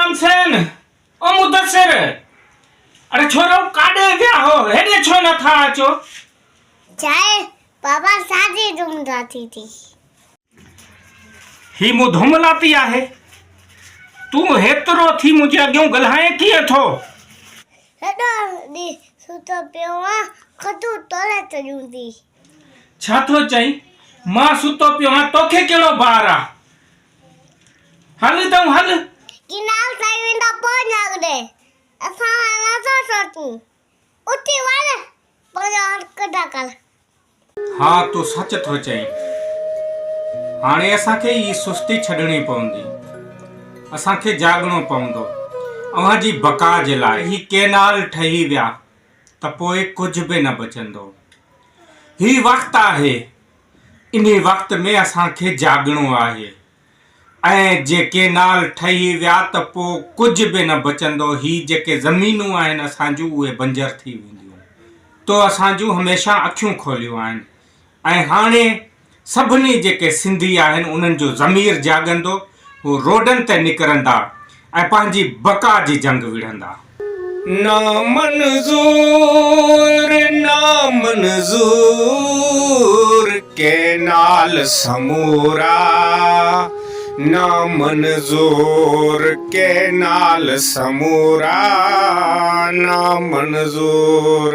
غلام حسين، او مدثر، اڙي ڇورو ڪاڏي ويا هو، هيڏي ڇو نه ٿا اچو؟ چاهي بابا ساڄي ڌم لاٿي ٿي. هي مون ڌم لاتي آهي. تون هيترو ٿي منهنجي اڳيون ڳالهائين ڪيئن ٿو؟ سڄو ڏينهن ستو پيو آهيان، کدو تولي ڇڏيون ٿي. ڇا ٿو چئين؟ مان ستو پيو آهيان، توکي ڪهڙو بار آ؟ هل هتئون هل. ڪينال ٺاهي ويندا پوء جاڳندي. اسان لاء نه ٿا سوچين. اٿي وڃ پنهنجو هٿ ڪڍا ڪر. ها تون سچ ٿو چئين. هاڻي اسان کي هي سستي ڇڏڻي پوندي. اسان کي جاڳڻو پوندو. اوهان جي بقا جي لاء. هي ڪينال ٺهي ويا ته پوء ڪجهه به نه بچندو. هي وقت آهي. انهي وقت ۾ اسان کي جاڳڻو آهي. ۽ جي ڪينال ٺهي ويا ته پوء ڪجهه به نه بچندو، هي جيڪي زمينون آهن اسان جون اهي بنجر ٿي وينديون. تو اسان جون هميشه اکيون کوليون آهن ۽ هاڻي سڀني جيڪي سنڌي آهن انهن جو ضمير جاڳندو، هو روڊن تي نڪرندا ۽ پنهنجي بقا جي جنگ وڙهندا. نامنظور نامنظور ڪينال سمورا نامنظور ڪينال سمورا نامنظور.